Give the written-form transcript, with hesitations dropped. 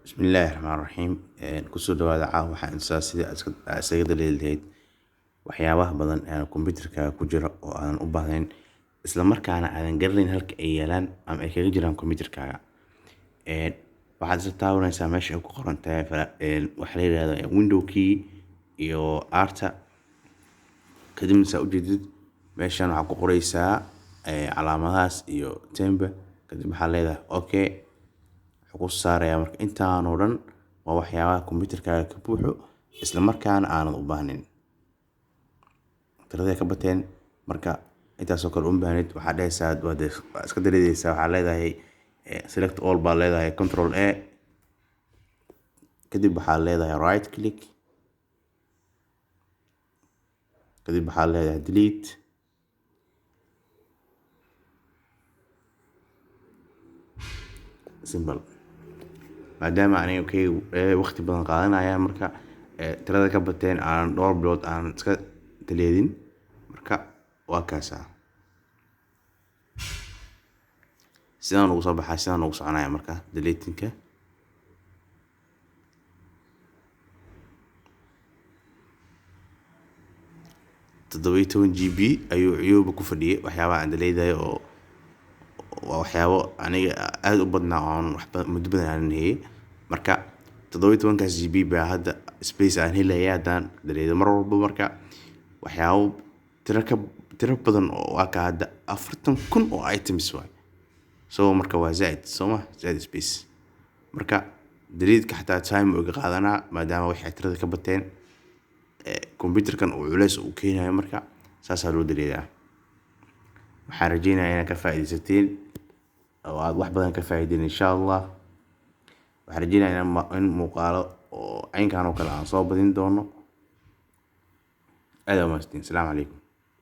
Bismillaahi Raxmaani Raxiim. Kusoo dhawaada. Caawa waxaan tusaa sidii aad isaga delete lahayd waxyaabaha badan ee kombiyuutarkaaga ku jira oo aadan u baahnayn, isla markaana aadan garanayn halka ay yaalaan ama ay kaga jiraan kombiyuutarkaaga. Waxaad isla taabanaysaa meesha ay ku qoran tahay waxa la yiraahdo Window key iyo R-ta. Kadibna, saa ujeedid, meeshan waxaad ku qoraysaa calaamadahaas iyo temp. Kadib waxaad leedahay okay. Wuxuu ku saarayaa marka intaan oo dhan waa waxyaabaha kombiyuutarkaaga ka buuxo, isla markaana aanad u baahnayn. Tiraday ka bateen. Marka intaasoo kale uma baahnid. Waxaad dhahaysaa, waad iska delete-eysaa. Waxaad leedahay select all baa leedahay, Control A. Kadib waxaad leedahay right click. Kadib waxaad leedahay delete. Simple. Maadaama aniga kayga waqti badan qaadanaya, marka tirada ka bateen, aan dhowr bilood aan iska delete-in. Marka waa kaasaa. Sidaan ugu soo baxaa, sidaan ugu soconaya marka deleting-ka. 17 GB ayuu ciyooba ku fadhiyay waxyaabaha aan delete-ayo, oo waa waxyaabo aniga aad u badnaa oo aan wax muddo badan aanan hayay. Marka 17-kaas GB baa hadda space aan helaya haddaan delete mar walba. Marka waxyaabo tiro ka tiro badan oo waa ka hadda 40,000 oo items waay. So marka waa zaaid, sooma zaaid space. Marka delete-ka xataa time uu iga qaadanaa, maadaama waxay tirada ka bateen, kombiyuutarkan uu culeys u keenayo. Marka saasaa loo delete-aa. Waxaan rajeynayaa inaad ka faa'iidaysateen oo aad wax badan ka faa'iideen, insha Allah. Waxaan rajeynayaa in muuqaalo oo caynkan oo kale aan soo badin doono. Aad aa umahadsantiin. Asalaamu calaykum.